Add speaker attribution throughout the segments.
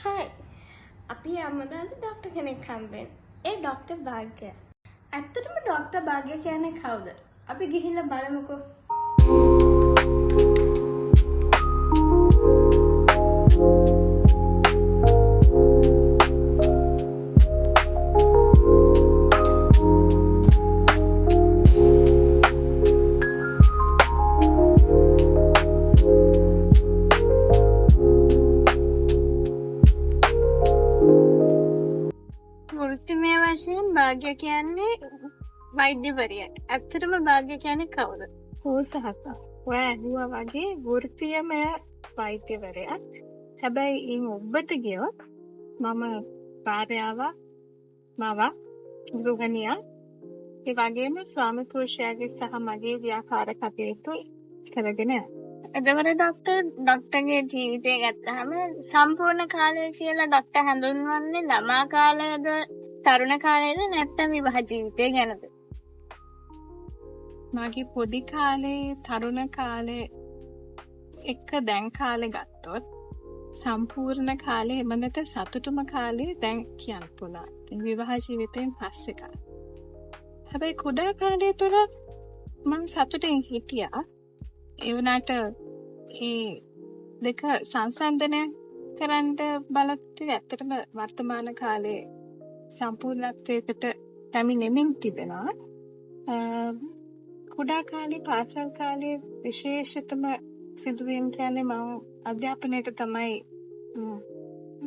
Speaker 1: Hi. අපි හැමදාම doctor කෙනෙක් හම්බෙන්නේ. ඒ ඩොක්ටර් භාග්‍ය. ඇත්තටම ඩොක්ටර් භාග්‍ය කියන්නේ කවුද? අපි ගිහිල්ලා බලමුකෝ. වෘත්තිමය වශයෙන් භාග්‍ය කියන්නේ වෛද්‍යවරියක්. ඇත්තටම භාග්‍ය කියන්නේ කවුද?
Speaker 2: ඔව් සහකා. ඔයා ඇහුවා වගේ වෘත්තීයමය වෛද්‍යවරයෙක්. හැබැයි ඉන් ඔබට ගියොත් මම භාර්යාවක්, මවක්, ගෘහණියක්, ඒ වගේම ස්වාමි පුරුෂයාගේ සහ මගේ ව්‍යාපාර කටයුතු කරගෙන යනවා.
Speaker 1: එතකොට ඩොක්ටර්ගේ ජීවිතය ගත්තාම සම්පූර්ණ කාලය කියලා ඩොක්ටර් හඳුන්වන්නේ ළමා කාලයද, තරුණ කාලයද, නැත්නම් විවාහ ජීවිතය ගැනද?
Speaker 2: මගේ පොඩි කාලේ, තරුණ කාලේ එක්ක දැන් කාලේ ගත්තොත් සම්පූර්ණ කාලේ එම නැත්නම් සතුටුම කාලේ දැන් කියන්න පුළුවන්. විවාහ ජීවිතයෙන් පස්සේ කාලේ. හැබැයි කුඩා කාලය තුළ මං සතුටින් හිටියා. ඒ වුණාට ඒ දෙක සංසන්දනය කරන්න බලද්දී ඇත්තටම වර්තමාන කාලේ සම්පූර්ණත්වයකට පැමිණෙමින් තිබෙනවා. කුඩා කාලේ, පාසල් කාලේ විශේෂිතම සිදුවීම් කියන්නේ මම අධ්‍යාපනයට තමයි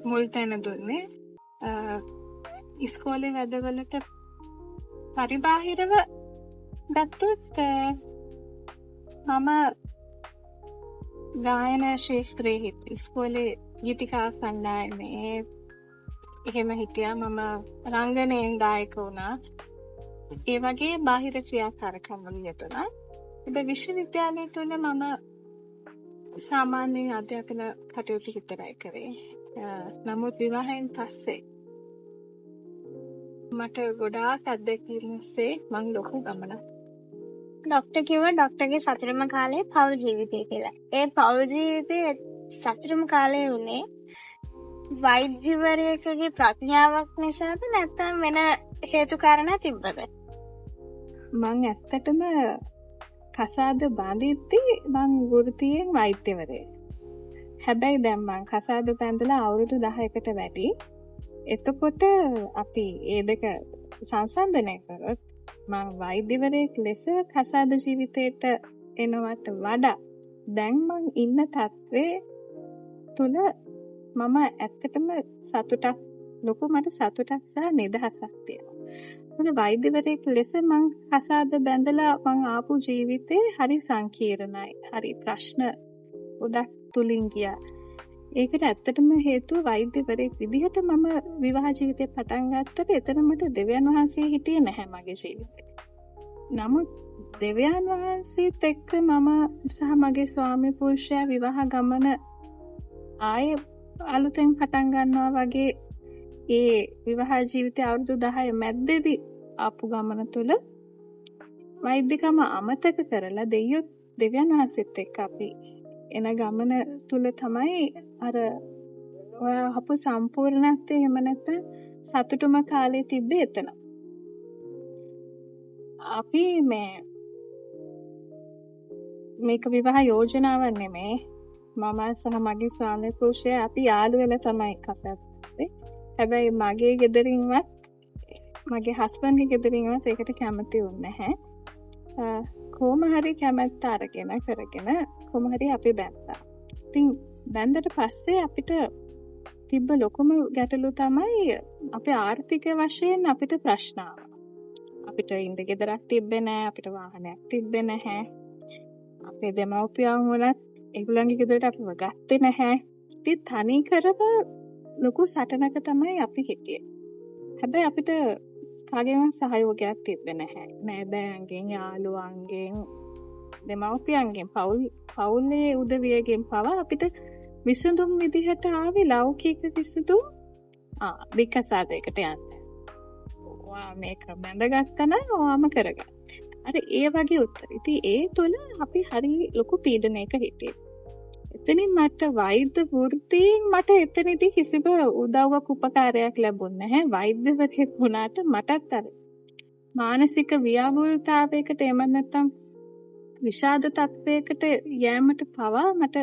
Speaker 2: මුල් තැන දුන්නේ. ඉස්කෝලේ වැඩවලට පරිබාහිරව ගත්තොත් මම ගායන ශාස්ත්‍රයේ හිටියේ. ඉස්කෝලේ ගීතිකා කණ්ඩායමේ එහෙම හිටියා. මම රංගනයෙන් ගායක වුණා. ඒ වගේ බාහිර ක්‍රියාකාරකම් වල යෙදුණා. හැබැයි විශ්වවිද්‍යාලය තුළ මම සාමාන්‍යයෙන් අධ්‍යාපන කටයුතු විතරයි කරේ. නමුත් විවාහයෙන් පස්සේ මට ගොඩාක් අත්දැකීම් ඔස්සේ මං ලොකු ගමනක්.
Speaker 1: ඩොක්ටර් කිව්වා ඩොක්ටර්ගේ සතුටුම කාලේ පෞල් ජීවිතය කියලා. ඒ පෞල් ජීවිතයේ සතුටුම කාලේ වුණේ වෛද්‍යවරයෙකුගේ ප්‍රඥාවක් නිසාද නැත්නම් වෙන හේතු කාරණා තිබ්බද?
Speaker 2: මං ඇත්තටම කසාද බඳිද්දි මං වෘත්තියෙන් වෛද්‍යවරයෙක්. හැබැයි දැන් මං කසාද බැඳලා අවුරුදු 10කට වැඩි. එතකොට අපි ඒ දෙක සංසන්දනය කරොත් මං වෛද්‍යවරයෙක් ලෙස කසාද ජීවිතයට එනවට වඩා දැන් මං ඉන්න තත්ත්වයේ තුල මම ඇත්තටම සතුටක්, ලොකු මට සතුටක් සහ නිදහසක් තියෙනවා. මොකද වෛද්‍යවරයෙක් ලෙස මං කසාද බැඳලා මං ආපු ජීවිතේ හරි සංකීර්ණයි. හරි ප්‍රශ්න ගොඩක් තුලින් ගියා. ඒකට ඇත්තටම හේතුව වෛද්‍යවරයෙක් විදිහට මම විවාහ ජීවිතය පටන් ගත්තට එතන මට දෙවියන් වහන්සේ හිටියේ නැහැ මගේ ජීවිතේ. නමුත් දෙවියන් වහන්සේත් එක්ක මම සහ මගේ ස්වාමි පුරුෂයා විවාහ ගමන ආයේ අලුතෙන් පටන් ගන්නවා වගේ ඒ විවාහ ජීවිතය අවුරුදු 10 මැද්දේදී ආපු ගමන තුළ වෛද්‍යකම අමතක කරලා දෙවියන් වහන්සේත් එක්ක අපි එන ගමන තුළ තමයි අර ඔයා අහපු සම්පූර්ණත්වය එහෙම නැත්නම් සතුටුම කාලේ තිබ්බේ එතන. අපි මේක විවාහ යෝජනාවක් නෙමෙයි. මම සහ මගේ ස්වාමි පුරුෂයා අපි යාළු වෙලා තමයි කසාද බැන්දේ. හැබැයි මගේ ගෙදරින්වත් මගේ හස්බන්ඩ්ගේ ගෙදරින්වත් ඒකට කැමති වුණ නැහැ. කොහොම හරි කැමැත්ත අරගෙන කරගෙන කොහොම හරි අපි බැන්දා. ඉතින් බැන්දට පස්සේ අපිට තිබ්බ ලොකුම ගැටලු තමයි අපේ ආර්ථික වශයෙන් අපිට ප්‍රශ්න ආවා. අපිට ඉඳ ගෙදරක් තිබ්බේ නෑ, අපිට වාහනයක් තිබ්බේ නැහැ. අපේ දෙමව්පියන් වුණත් ඒගොල්ලන්ගේ ගෙදරට අපිව ගත්තේ නැහැ. ඉතින් තනි කරව ලොකු සටනක තමයි අපි හිටියේ. හැබැයි අපිට කාගේවත් සහයෝගයක් තිබ්බේ නැහැ. නෑදෑයන්ගෙන්, යාළුවන්ගෙන්, දෙමව්පියන්ගෙන්, පවුලේ උදවියගෙන් පවා අපිට විසඳුම් විදිහට ආවේ ලෞකික විසඳුම් විකසාදයකට යන්න. ඔයා මේක බැඳගත්තා නම් ඔයාම කරගන්න. අර ඒ වගේ උත්තර. ඉතින් ඒ තුළ අපි හරි ලොකු පීඩනයක හිටියේ. එතනින් මට වෛද්‍ය වෘත්තියෙන් මට එතනදී කිසිම උදව්වක් උපකාරයක් ලැබුණ නැහැ. වෛද්‍යවරයෙක් වුණාට මටත් අර මානසික ව්‍යාකූලතාවයකට එහෙම නැත්නම් විෂාද තත්වයකට යෑමට පවා මට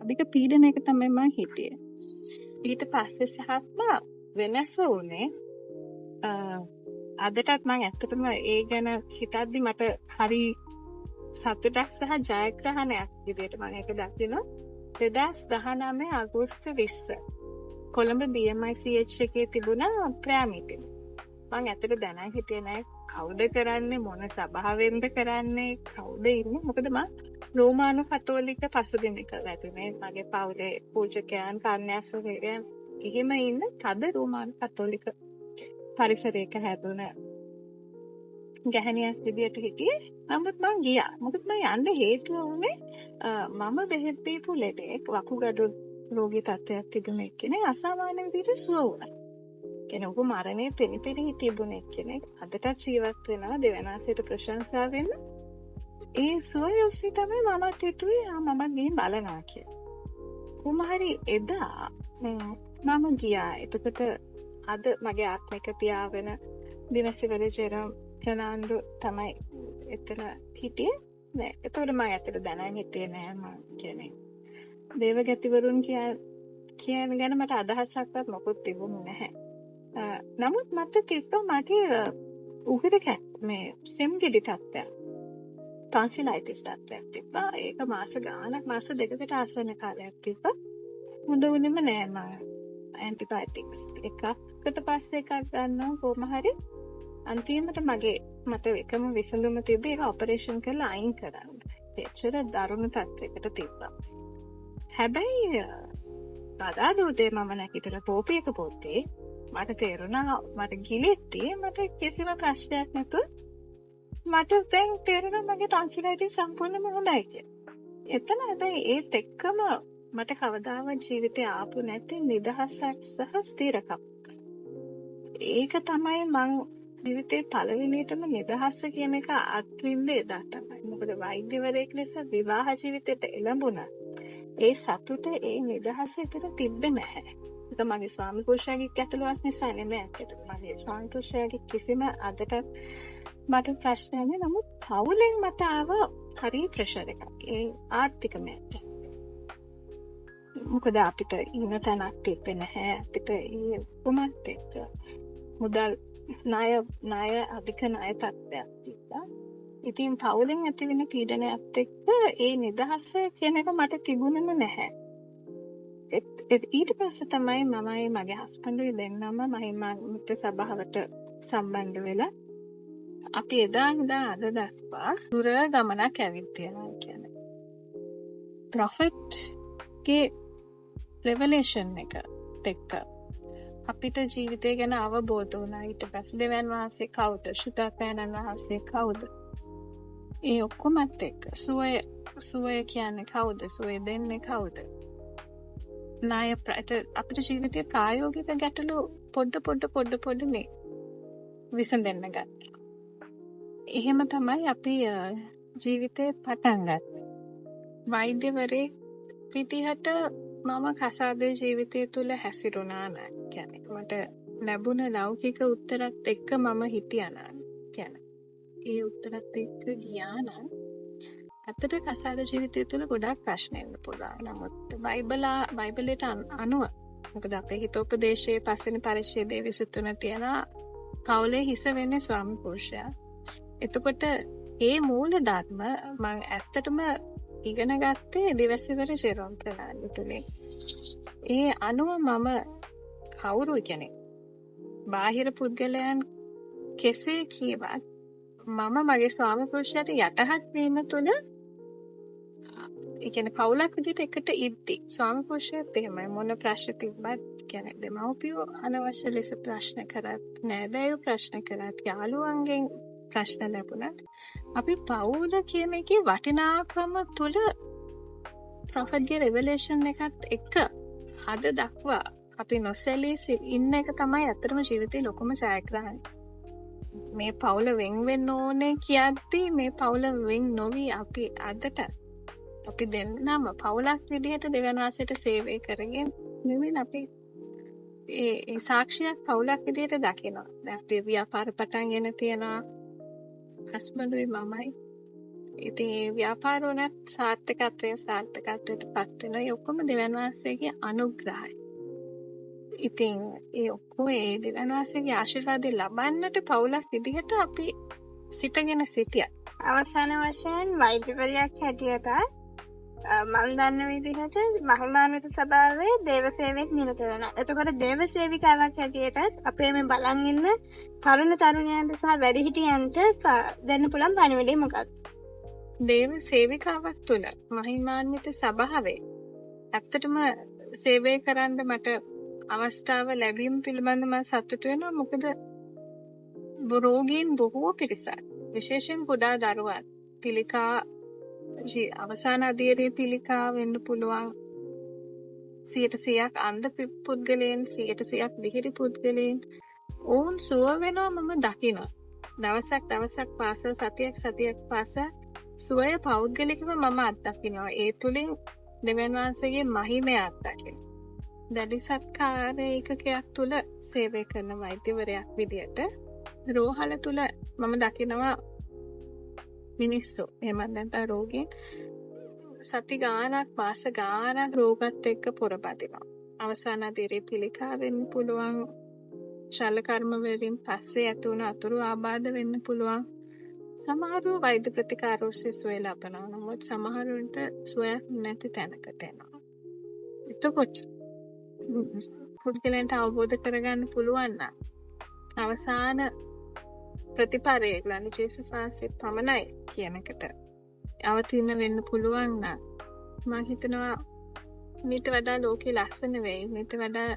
Speaker 2: අධික පීඩනයක තමයි මං හිටියේ. ඊට පස්සේ සහත්ම වෙනස වුණේ අදටත් මං ඇත්තටම ඒ ගැන හිතද්දි මට හරි සතුටක් සහ ජයග්‍රහණයක් විදියට මං ඒක දකිනවා. 2019 අගෝස්තු 20 කොළඹ BMICH එකේ තිබුණා ප්‍රෙයර් මීටින්. මං ඇත්තට දැනන් හිටියේ නෑ කවුද කරන්නේ, මොන සභාවෙන්ද කරන්නේ, කවුද ඉන්නේ. මොකද මං රෝමානු කතෝලික පසුබිමක වැටුනේ. මගේ පවුලේ පූජකයන්, කන්‍යාස්ත්‍රීයන් එහෙම ඉන්න තද රෝමානු කතෝලික පරිසරයක හැදුන ගැහණියක් විදියට හිටියේ. නමුත් මං ගියා. මොකද මං යන්න හේතුව වුණේ මම බෙහෙත් දීපු ලෙඩෙක් වකුගඩු රෝගී තත්ත්වයක් තිබුණ එක්කෙනෙක් අසාමාන්‍ය විදියට සුව වුණා. කියන්නේ ඔහු මරණය පෙනිපෙනී තිබුණ එක්කෙනෙක් අදටත් ජීවත් වෙනවා. දෙවියන් වහන්සේට ප්‍රශංසා වෙන්න. ඒ සුවය ඔස්සේ තමයි මමත් හිතුවේ ආ මමත් ගිහින් බලනවා කියලා. කොහොම හරි එදා මම ගියා. එතකොට අද මගේ ආත්මික පියා වෙන දිනසිවල ජෙරම් ප්‍රනාන්දු තමයි එතන හිටියේ. නෑ, එතකොට මම ඇත්තට දැනන් හිටියේ නෑ. මං කියන්නේ දේවගැතිවරුන් කියන ගැන මට අදහසක්වත් මොකුත් තිබුණේ නැහැ. නමුත් මට තිබ්බ මගේ උගුර මේ සෙම්ගෙඩි තත්ත්වයක්, ටොන්සිලයිටිස් තත්ත්වයක් තිබ්බා. ඒක මාස ගාණක්, මාස දෙකකට ආසන්න කාලයක් තිබ්බා. හොඳ වුණෙම නෑ. මම ඇන්ටිබයොටික්ස් එකකට පස්සේ එකක් ගන්නවා කොහොම හරි. අන්තිමට මට එකම විසඳුම තිබ්බේ ඒක ඔපරේෂන් කරලා අයින් කරන්න. එච්චර දරුණු තත්ත්වයකට තිබ්බා. හැබැයි බදාදා උදේ මම නැගිටලා කෝපි එක පොත්තේ මට තේරුණා මට ගිලෙද්දී මට කිසිම ප්‍රශ්නයක් නැතුව මට දැන් තේරුණා මගේ ටොන්සිලයිටිස් සම්පූර්ණයෙන්ම හොඳයි කියලා. එතන හැබැයි ඒත් එක්කම මට කවදාවත් ජීවිතේ ආපු නැති නිදහසක් සහ ස්ථිරකමක්. ඒක තමයි මං ජීවිතේ පළවෙනියටම නිදහස කියන එක අත්විඳ එදා තමයි. මොකද වෛද්‍යවරයෙක් ලෙස විවාහ ජීවිතයට එළඹුණා. ඒ සතුට, ඒ නිදහස එතන තිබ්බේ නැහැ. ඒක මගේ ස්වාමි පුරුෂයාගේ ගැටලුවක් නිසා නෙමෙයි ඇත්තටම. මගේ ස්වාමි පුරුෂයාගේ කිසිම අදට මට ප්‍රශ්නයක් නෑ. නමුත් පවුලෙන් මට ආව හරි ප්‍රෙෂර් එකක්. ඒ ආර්ථිකමය. මොකද අපිට ඉන්න තැනක් තිබ්බේ නැහැ. අපිට ඒ ඔක්කොමත් එක්ක මුදල් ණය අධික ණය තත්ත්වයක් තිබ්බා. ඉතින් පවුලෙන් ඇති වෙන පීඩනයත් එක්ක ඒ නිදහස කියන එක මට තිබුණෙම නැහැ. ඊට පස්සේ තමයි මමයි මගේ හස්බන්ඩුයි දෙන්නම මහිමා මිත්‍ර සභාවට සම්බන්ධ වෙලා අපි එදා ඉඳන් අද දක්වා දුර ගමනක් ඇවිත් තියෙනවා. කියන්නේ ප්‍රොෆෙට්ගේ රෙවලේෂන් එක එක්ක අපිට ජීවිතය ගැන අවබෝධ වුණා. ඊට පස්සේ දෙවියන් වහන්සේ කවුද, ශුද්ධාත්මයන් වහන්සේ කවුද, ඒ ඔක්කොමත් එක්ක සුවය කියන්නේ කවුද, සුවය දෙන්නේ කවුද, ණය අපිට ජීවිතයේ ප්‍රායෝගික ගැටලු පොඩ පොඩ පොඩ පොඩ නේ විසඳෙන්න ගත්තා. එහෙම තමයි අපි ජීවිතේ පටන් ගත්තේ. වෛද්‍යවරයෙක් විදිහට මම කසාද ජීවිතය තුළ හැසිරුණා නෑ. කියන්නේ මට ලැබුණ ලෞකික උත්තරත් එක්ක මම හිටියා නෑ. කියන්නේ ඒ උත්තරත් එක්ක ගියා නම් ඇත්තට කසාද ජීවිතය තුළ ගොඩාක් ප්‍රශ්න එන්න පුළුවන්. නමුත් බයිබලයට අනුව, මොකද අපේ හිතෝපදේශයේ පස්වෙනි පරිච්ඡේදයේ 23 තියෙන පවුලේ හිස වෙන්නේ ස්වාමි පුරුෂයා. එතකොට ඒ මූල ධර්ම මං ඇත්තටම ඉගෙන ගත්තේ දිවසිවර ජෙරොම් ප්‍රනාන්දු තුලින්. ඒ අනුව මම කවුරු කියන්නේ බාහිර පුද්ගලයන් කෙසේ කීවත් මම මගේ ස්වාමි පුරුෂයාට යටහත් වීම තුළ, ඒ කියන්නේ පවුලක් විදිහට එකට ඉද්දි ස්වාමි පුරුෂයාත් එහෙමයි, මොන ප්‍රශ්න තිබ්බත් කියන්නේ දෙමව්පියෝ අනවශ්‍ය ලෙස ප්‍රශ්න කරත්, නෑදෑයෝ ප්‍රශ්න කරත්, යාළුවන්ගෙන් ප්‍රශ්න ලැබුණත් අපි පවුල කියන එකේ වටිනාකම තුළ ප්‍රොෆෙට්ගේ රෙවලේෂන් එකත් එක්ක අද දක්වා අපි නොසැලී ඉන්න එක තමයි ඇත්තටම ජීවිතේ ලොකුම ජයග්‍රහණය. මේ පවුල වෙන් වෙන්න ඕනේ කියද්දි මේ පවුල වෙන් නොවි අපි අදට අපි දෙන්නම පවුලක් විදිහට දෙවියන් වහන්සේට සේවය කරගෙන නෙමෙයි අපි ඒ ඒ සාක්ෂියක් පවුලක් විදිහට දකිනවා. දැන් අපි ව්‍යාපාර පටන්ගෙන තියෙනවා. හස්බන්ඩුයි මමයි. ඉතින් ඒ ව්‍යාපාර වුණත් සාර්ථකත්වයෙන් සාර්ථකත්වයට පත් වෙනවා. ඒ ඔක්කොම දෙවියන් වහන්සේගේ අනුග්‍රහය. ඉතින් ඒ ඔක්කොම ඒ දෙවියන් වහන්සේගේ ආශිර්වාදය ලබන්නට පවුලක් විදිහට අපි සිටගෙන සිටියා.
Speaker 1: අවසාන වශයෙන් වෛද්‍යවරියක් හැටියට මම දන්න විදිහට මහිමාන්විත සභාවේ දේව සේවයෙන් නිරත වෙනවා. එතකොට දේව සේවිකාවක් හැටියටත් අපේ මේ බලන් ඉන්න තරුණ තරුණියන්ට සහ වැඩිහිටියන්ට දෙන්න පුළුවන් පණිවිඩය මොකක්ද?
Speaker 2: දේව සේවිකාවක් තුළ මහිමාන්විත සභාවේ ඇත්තටම සේවය කරන්න මට අවස්ථාව ලැබීම පිළිබඳව මම සතුටු වෙනවා. මොකද රෝගීන් බොහෝ පිරිසක්, විශේෂයෙන් කුඩා දරුවන්, පිළිකා අවසාන අදියරේ පිළිකා වෙන්න පුළුවන්, 100%ක් අන්ධ පුද්ගලයන්, 100%ක් බිහිරි පුද්ගලයන්, ඔවුන් සුව වෙනවා මම දකිනවා. දවසක් දවසක් පාසා, සතියක් සතියක් පාසා සුවය පෞද්ගලිකව මම අත්දකිනවා. ඒ තුලින් දෙවියන් වහන්සේගේ මහිමය අත්දකිනවා. දැඩි සත්කාර ඒකකයක් තුල සේවය කරන වෛද්‍යවරයෙක් විදියට රෝහල තුල මම දකිනවා මිනිස්සු, එහෙමත් නැත්නම් රෝගීන් සති ගාණක් මාස ගාණක් රෝගත් එක්ක පොරබදිනවා. අවසාන අදියරේ පිළිකා වෙන්න පුළුවන්, ශල්‍ය කර්ම වලින් පස්සේ ඇති වුණ අතුරු ආබාධ වෙන්න පුළුවන්. සමහරව වෛද්‍ය ප්‍රතිකාර ඔස්සේ සුවය ලබනවා. නමුත් සමහරුන්ට සුවයක් නැති තැනකට එනවා. එතකොට පුද්ගලයන්ට අවබෝධ කරගන්න පුළුවන් නම් අවසාන ප්‍රතිපරය ඒගොල්ලන් ජේසුස් වහන්සේ පමණයි කියන එකට අවතීර්ණ වෙන්න පුළුවන් නම් මං හිතනවා මීට වඩා ලෝකේ ලස්සන වෙයි. මීට වඩා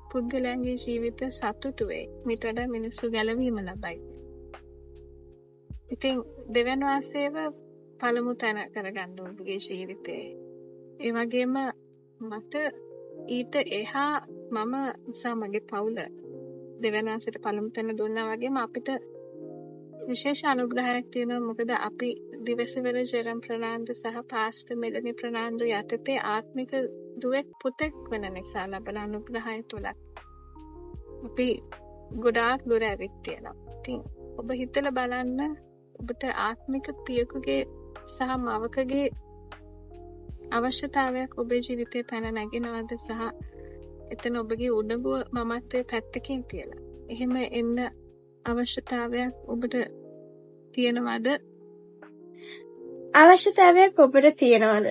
Speaker 2: පුද්ගලයන්ගේ ජීවිත සතුටු වෙයි. මීට වඩා මිනිස්සු ගැලවීම ලබයි. ඉතින් දෙවියන් වහන්සේව පළමු තැන කරගන්න ඔබගේ ජීවිතේ. ඒ වගේම මට ඊට එහා මම සහ මගේ පවුල දෙවියන් වහන්සේට පළමු තැන දුන්නා වගේම අපිට විශේෂ අනුග්‍රහයක් තියෙනවා. මොකද අපි දිවසවර ජෙරම් ප්‍රනාන්දු සහ පාස්ටර් මෙලනි ප්‍රනාන්දු යටතේ ආත්මික දුවෙක් පුතෙක් වෙන නිසා ලබන අනුග්‍රහය තුළ අපි ගොඩාක් දුර ඇවිත් තියෙනවා. ඉතින් ඔබ හිතලා බලන්න, ඔබට ආත්මික පියෙකුගේ සහ මවකගේ අවශ්‍යතාවයක් ඔබේ ජීවිතේ පැන නැගෙනවද සහ එතන ඔබගේ උඩඟුව මමත්වයේ පැත්තකින් තියලා එහෙම එන්න අවශ්‍යතාවයක් ඔබට තියෙනවද?
Speaker 1: අවශ්‍යතාවයක් ඔබට තියෙනවද?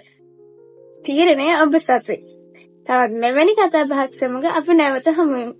Speaker 1: තීරණය ඔබ සතුයි. තවත් මෙවැනි කතා බහක් සමග අපි නැවත හමු වෙමු.